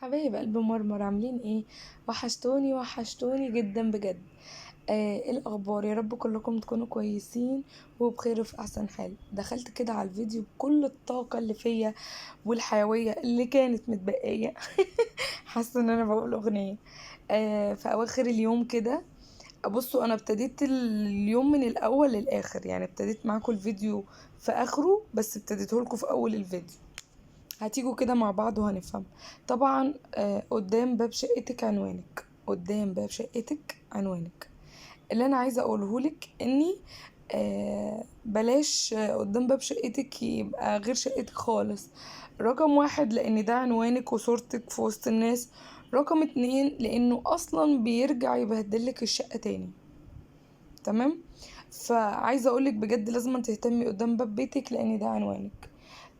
حبايب قلب مرمر، عاملين ايه؟ وحشتوني وحشتوني جدا بجد. ايه الاخبار؟ يا رب كلكم تكونوا كويسين وبخير وفي احسن حال. دخلت كده على الفيديو بكل الطاقة اللي فيا والحيوية اللي كانت متبقيه. حاسه ان انا بقول اغنية. في اواخر اليوم كده. بصوا، انا ابتديت اليوم من الاول للاخر، يعني ابتديت معاكم الفيديو في اخره، بس ابتديته لكم في اول الفيديو. هتيجوا كده مع بعض وهنفهم. طبعا قدام باب شقتك عنوانك، قدام باب شقتك عنوانك. اللي انا عايزه اقوله لك اني بلاش قدام باب شقتك يبقى غير شقتك خالص. رقم واحد، لان ده عنوانك وصورتك في وسط الناس. رقم اتنين، لانه اصلا بيرجع يبهدلك الشقة تاني. تمام؟ فعايزه اقولك بجد لازم تهتمي قدام باب بيتك لان ده عنوانك.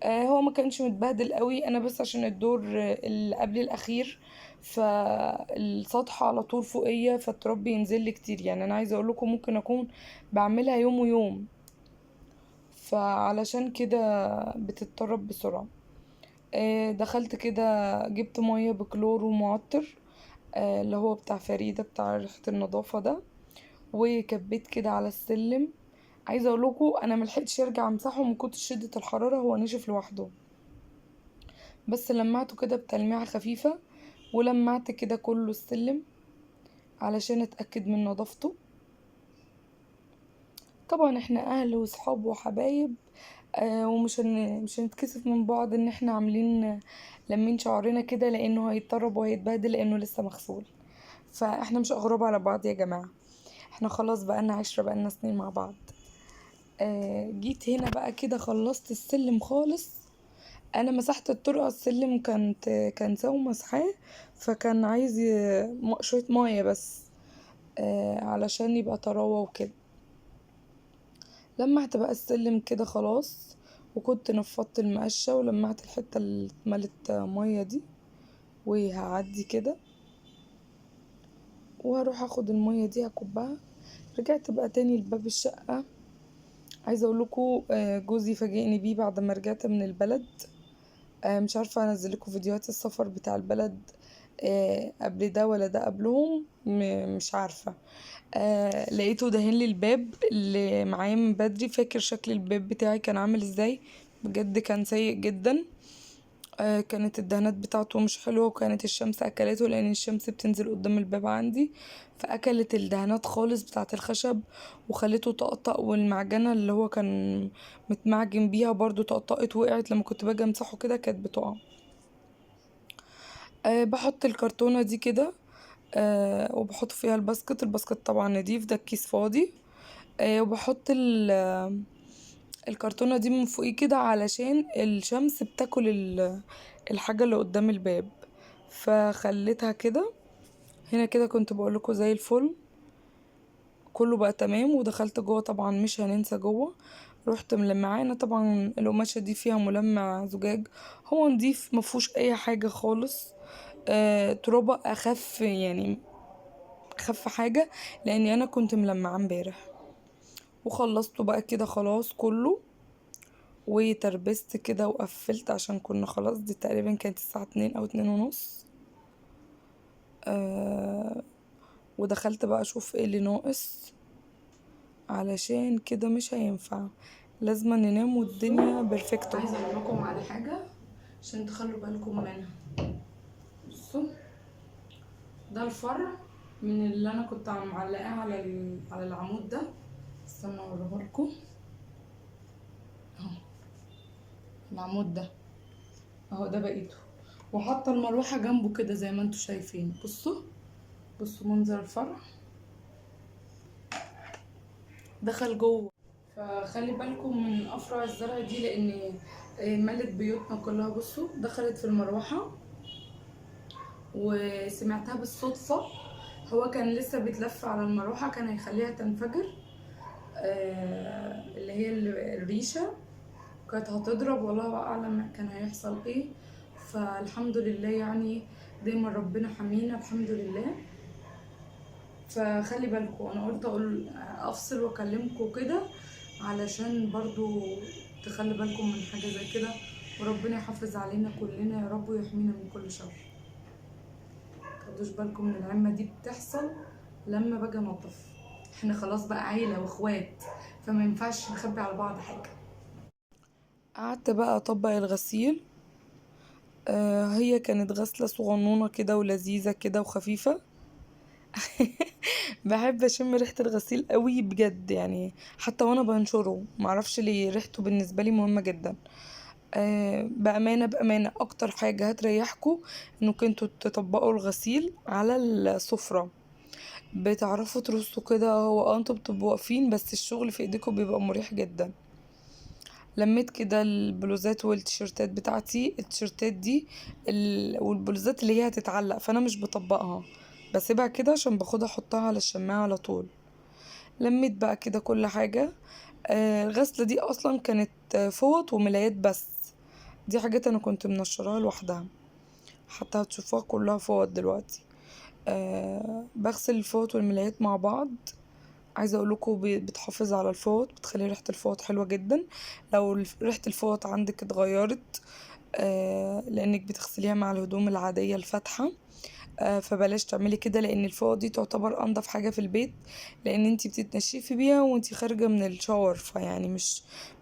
هو ما كانش متبهدل قوي، انا بس عشان الدور اللي قبل الاخير فالسطح على طول فوقيه، فالتراب بينزل لي كتير. يعني انا عايزه اقول لكم ممكن اكون بعملها يوم ويوم، فعلشان كده بتتطرب بسرعة. دخلت كده جبت مية بكلور ومعطر، اللي هو بتاع فريدة بتاع ريحه النظافة ده، وكبيت كده على السلم. عايزه اقول لكم انا ملحقتش ارجع امسحه من كتر شده الحرارة، هو نشف لوحده، بس لمعته كده بتلميعه خفيفة، ولمعت كده كله السلم علشان اتاكد من نظافته. طبعا احنا اهل وصحاب وحبايب، ومش مش هنتكسف من بعض ان احنا عاملين لمين شعرنا كده، لانه هيتطرب وهيتبهدل لانه لسه مغسول. فاحنا مش اغراب على بعض يا جماعة، احنا خلاص بقالنا عشرة، بقالنا سنين مع بعض. جيت هنا بقى كده خلصت السلم خالص. انا مسحت الطرقه، السلم كان ساوي مسحاه، فكان عايز شوية مية بس، علشان يبقى طراوه وكده. لمعت بقى السلم كده خلاص، وكنت نفضت المقشه ولمعت الحتة اللي اتملت مية دي، وهعدي كده وهروح اخد المية دي هكبها. رجعت بقى تاني لباب الشقة. عايزه اقول لكم، جوزي فاجئني بيه بعد ما رجعت من البلد. مش عارفه انزل لكم فيديوهات السفر بتاع البلد، قبل ده ولا ده قبلهم، مش عارفه. لقيته دهن لي الباب اللي معايا من بدري. فاكر شكل الباب بتاعي كان عامل ازاي؟ بجد كان سيء جدا. كانت الدهانات بتاعته مش حلوة، وكانت الشمس اكلته لان الشمس بتنزل قدام الباب عندي، فاكلت الدهانات خالص بتاعت الخشب وخلته طقطق، والمعجنه اللي هو كان متمعجن بيها برضو طقطقت وقعت لما كنت باجي امسحه كده كانت بتقع. بحط الكرتونه دي كده، وبحط فيها ال basket. ال basket طبعا نضيف، ده الكيس فاضي. وبحط الكرتونه دي من فوقيه كده علشان الشمس بتاكل الحاجة اللي قدام الباب، فخليتها كده. هنا كده كنت بقول لكم زي الفل، كله بقى تمام. ودخلت جوه، طبعا مش هننسى جوه رحت ملمعاه. انا طبعا القماشه دي فيها ملمع زجاج، هو نضيف مفهوش اي حاجة خالص. ترابه اخف، يعني اخف حاجة لاني انا كنت ملمعاه امبارح. وخلصته بقى كده خلاص كله، وتربست كده وقفلت عشان كنا خلاص، دي تقريبا كانت الساعة اتنين او اتنين ونص. ودخلت بقى اشوف ايه اللي ناقص، علشان كده مش هينفع، لازم ننام والدنيا perfecto. عايزه اقول لكم على حاجة عشان تخلوا بالكم منها. بصوا، ده الفرع من اللي انا كنت معلقاه على العمود ده، استنوا اوريه لكم اهو. العمود ده اهو، ده بقيته، وحاطه المروحة جنبه كده زي ما انتوا شايفين. بصوا منظر الفرع دخل جوه. فخلي بالكم من افرع الزرع دي لان ملت بيوتنا كلها. بصوا دخلت في المروحة، وسمعتها بالصدفة، هو كان لسه بيتلف على المروحة، كان هيخليها تنفجر، اللي هي الريشة كانت هتضرب، والله اعلم كان هيحصل ايه. فالحمد لله دايما ربنا حمينا الحمد لله. فخلي بالكم، انا قلت اقول افصل واكلمكم كده علشان برضو تخلي بالكم من حاجة زي كده، وربنا يحافظ علينا كلنا يا رب ويحمينا من كل شر. تاخدوش بالكم من العمه دي بتحصل لما باجي انضف. احنا خلاص بقى عيله واخوات، فما ينفعش نخبي على بعض حاجة. قعدت بقى اطبق الغسيل. هي كانت غسله صغنونه كده ولذيذه كده وخفيفة. بحب اشم ريحه الغسيل قوي بجد، يعني حتى وانا بنشره معرفش ليه ريحته بالنسبة لي مهمة جدا. بامانه بامانه اكتر حاجة هتريحكم انكم انتوا تطبقوا الغسيل على السفرة، بتعرفوا ترصوا كده. هو انتوا بتبقوا واقفين بس الشغل في ايديكم بيبقى مريح جدا. لميت كده البلوزات والتيشيرتات بتاعتي، التيشيرتات دي والبلوزات اللي هي هتتعلق فانا مش بطبقها، بسيبها كده عشان باخدها احطها على الشماعة على طول. لميت بقى كده كل حاجة. الغسلة دي اصلا كانت فوط وملايات بس، دي حاجات انا كنت منشراها لوحدها، حتى هتشوفوها كلها فوط دلوقتي. بغسل الفوط والملايات مع بعض. عايزه اقول لكم بتحافظ على الفوط، بتخلي ريحه الفوط حلوة جدا. لو ريحه الفوط عندك اتغيرت، لانك بتغسليها مع الهدوم العادية الفاتحة، فبلاش تعملي كده، لان الفوط دي تعتبر انضف حاجة في البيت، لان انتي بتتنشفي بيها وانتي خارجه من الشاور، فيعني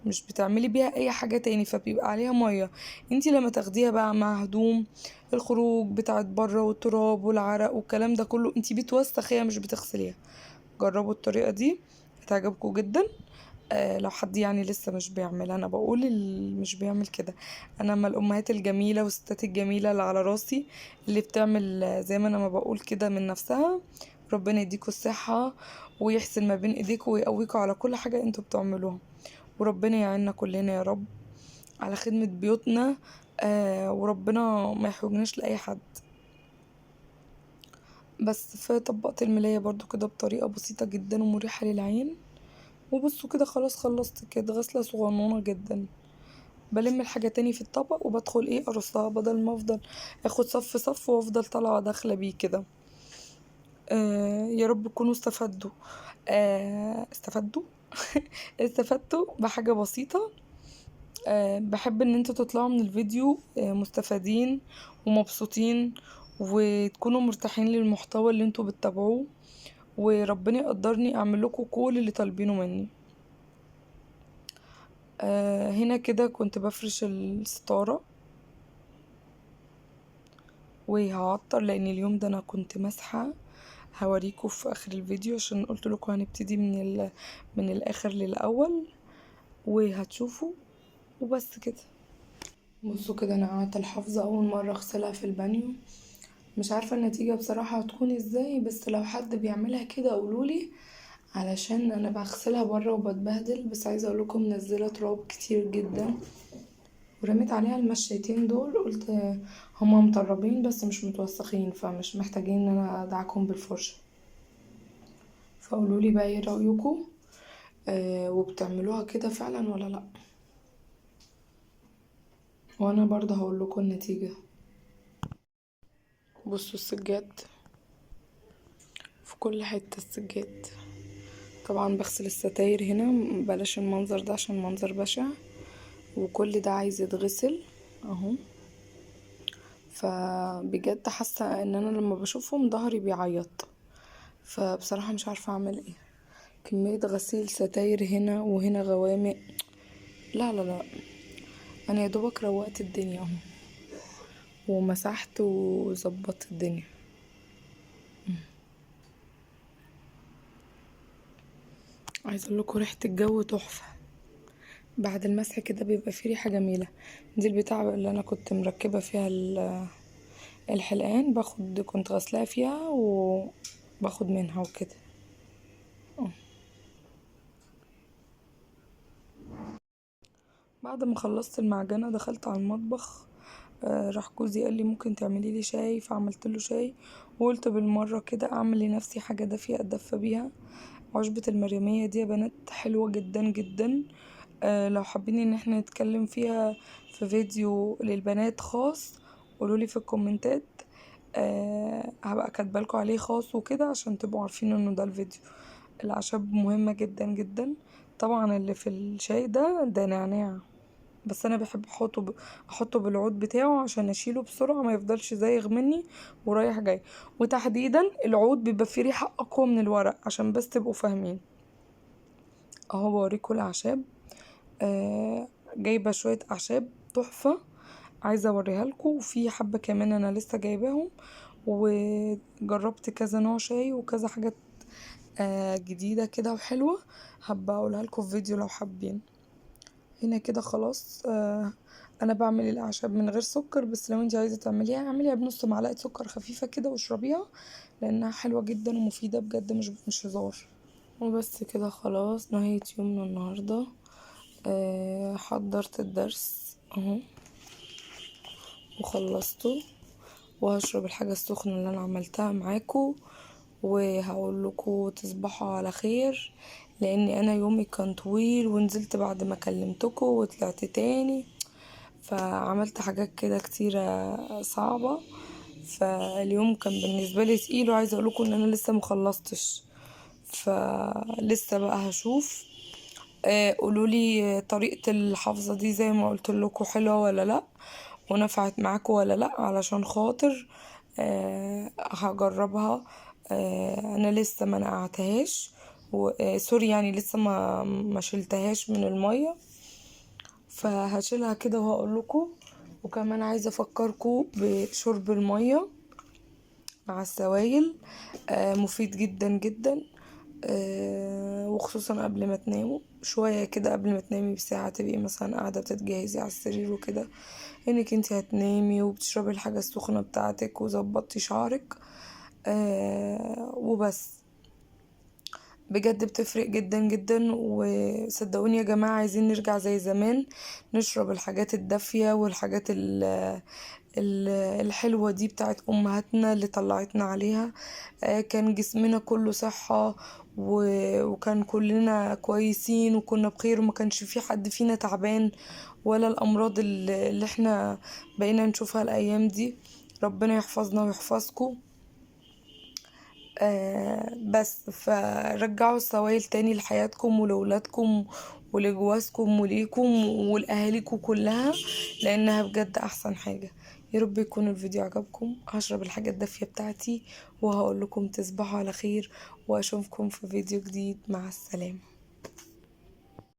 مش بتعملي بيها اي حاجة تاني، فبيبقى عليها مية. انتي لما تاخديها بقى مع هدوم الخروج بتاعت بره والتراب والعرق والكلام ده كله، انتي بتوسخيها مش بتغسليها. جربوا الطريقة دي هتعجبكم جدا. لو حد لسه مش بيعمل، انا بقول اللي مش بيعمل كده، انا اما الامهات الجميلة والستات الجميلة اللي على راسي اللي بتعمل زي ما انا ما بقول كده من نفسها، ربنا يديكوا الصحة ويحسن ما بين ايديكوا ويقويكوا على كل حاجة انتوا بتعملوها، وربنا يعيننا كلنا يا رب على خدمة بيوتنا، وربنا ما يحوجناش لاي حد. بس فطبقت الملايه برضو كده بطريقة بسيطة جدا ومريحه للعين. وبصوا كده خلاص خلصت كده، غسله صغنونه جدا. بلم الحاجة تاني في الطبق وبدخل ارصها، بدل ما افضل اخد صف صف وافضل طالعه داخله بيه كده. يا رب تكونوا استفدتوا. استفدتوا؟ استفدتوا بحاجة بسيطة. بحب ان انتوا تطلعوا من الفيديو مستفادين ومبسوطين وتكونوا مرتاحين للمحتوى اللي انتوا بتتابعوه، وربنا يقدرني اعمل لكم كل اللي طالبينه مني. هنا كده كنت بفرش الستارة وهعطر، لان اليوم ده انا كنت مسحة، هوريكم في اخر الفيديو عشان قلت لكم هنبتدي من الاخر للاول وهتشوفوا. وبس كده. بصوا كده انا قعدت الحافظة اول مرة اغسلها في البانيو، مش عارفة النتيجة بصراحة هتكون ازاي، بس لو حد بيعملها كده قولولي، علشان انا بغسلها بره وبتبهدل. بس عايزة اقولكم منزلة تراب كتير جدا، ورميت عليها المشيتين دول، قلت هما مطربين بس مش متوسخين، فمش محتاجين ان انا ادعكم بالفرشة. فقولولي بقى ايه رأيكم، وبتعملوها كده فعلا ولا لا، وانا برضه هقول لكم النتيجة. بصوا السجاد في كل حتة، السجاد طبعا بغسل الستاير هنا، بلاش المنظر ده عشان منظر بشع، وكل ده عايز يتغسل اهو. فبجد حاسة ان انا لما بشوفهم ظهري بيعيط، فبصراحة مش عارفة اعمل ايه. كمية غسيل ستاير هنا وهنا غوامق، لا لا لا، انا يا دوبك روقت الدنيا اهو ومسحت وظبطت الدنيا. عايزه اقول لكم ريحه الجو تحفة بعد المسح كده، بيبقى فيه ريحه جميلة. دي البتاعه اللي انا كنت مركبة فيها الحلقان، كنت غسلاها فيها وباخد منها وكده. بعد ما خلصت المعجنه دخلت على المطبخ، راح جوزي قال لي ممكن تعملي لي شاي، فعملت له شاي، وقلت بالمرة كده اعمل لنفسي حاجة دافيه اتدفى بيها. عشبة المريمية دي يا بنات حلوة جدا جدا، لو حابين ان احنا نتكلم فيها في فيديو للبنات خاص قولولي في الكومنتات، هبقى كاتبه لكم عليه خاص وكده عشان تبقوا عارفين انه ده الفيديو. الاعشاب مهمة جدا جدا. طبعا اللي في الشاي ده نعناع. بس انا بحب احطه بالعود بتاعه عشان اشيله بسرعة ما يفضلش زايغ مني ورايح جاي. وتحديدا العود بيبقى فيه ريحه اقوى من الورق عشان بس تبقوا فاهمين. اهو بوريكم الاعشاب. جايبه شوية اعشاب تحفة عايزه اوريها لكم، وفي حبه كمان انا لسه جايباهم، وجربت كذا نوع شاي وكذا حاجات جديدة كده وحلوه، هبقى اقولها لكم في فيديو لو حابين. هنا كده خلاص. انا بعمل الاعشاب من غير سكر، بس لو انت عايزه تعمليها اعمليها بنص معلقه سكر خفيفة كده واشربيها، لانها حلوة جدا ومفيدة بجد، مش هزار. وبس كده خلاص نهاية يومنا النهارده. حضرت الدرس اهو وخلصته، وهشرب الحاجة السخنة اللي انا عملتها معاكم، وهقول لكم تصبحوا على خير، لان انا يومي كان طويل ونزلت بعد ما كلمتكم وطلعت تاني، فعملت حاجات كده كتيرة صعبة، فاليوم كان بالنسبة لي تقيل. وعايزة اقول لكم ان انا لسه مخلصتش، فلسه بقى هشوف. قولولي طريقة الحفظة دي زي ما قلت لكم حلوة ولا لا، ونفعت معاكم ولا لا، علشان خاطر هجربها. انا لسه ما نقعتهاش سوري يعني لسه ما شلتهاش من المية، فهشيلها كده وهقول لكم. وكمان عايزه افكركم بشرب المية مع السوائل، مفيد جدا جدا، وخصوصا قبل ما تناموا شوية كده، قبل ما تنامي بساعة تبقي مثلا قاعدة بتتجهزي على السرير وكده، انك انتي هتنامي وبتشربي الحاجة السخنة بتاعتك وظبطتي شعرك، وبس. بجد بتفرق جدا جدا. وصدقوني يا جماعة عايزين نرجع زي زمان، نشرب الحاجات الدافيه والحاجات الحلوة دي بتاعت امهاتنا اللي طلعتنا عليها. كان جسمنا كله صحة وكان كلنا كويسين وكنا بخير، وما كانش في حد فينا تعبان ولا الامراض اللي احنا بقينا نشوفها الايام دي. ربنا يحفظنا ويحفظكم. بس فرجعوا السوائل تاني لحياتكم ولولادكم ولجوازكم وليكم ولأهاليكم كلها، لانها بجد احسن حاجة. يا رب يكون الفيديو عجبكم. هشرب الحاجة الدافية بتاعتي وهقول لكم تصبحوا على خير، واشوفكم في فيديو جديد. مع السلامة.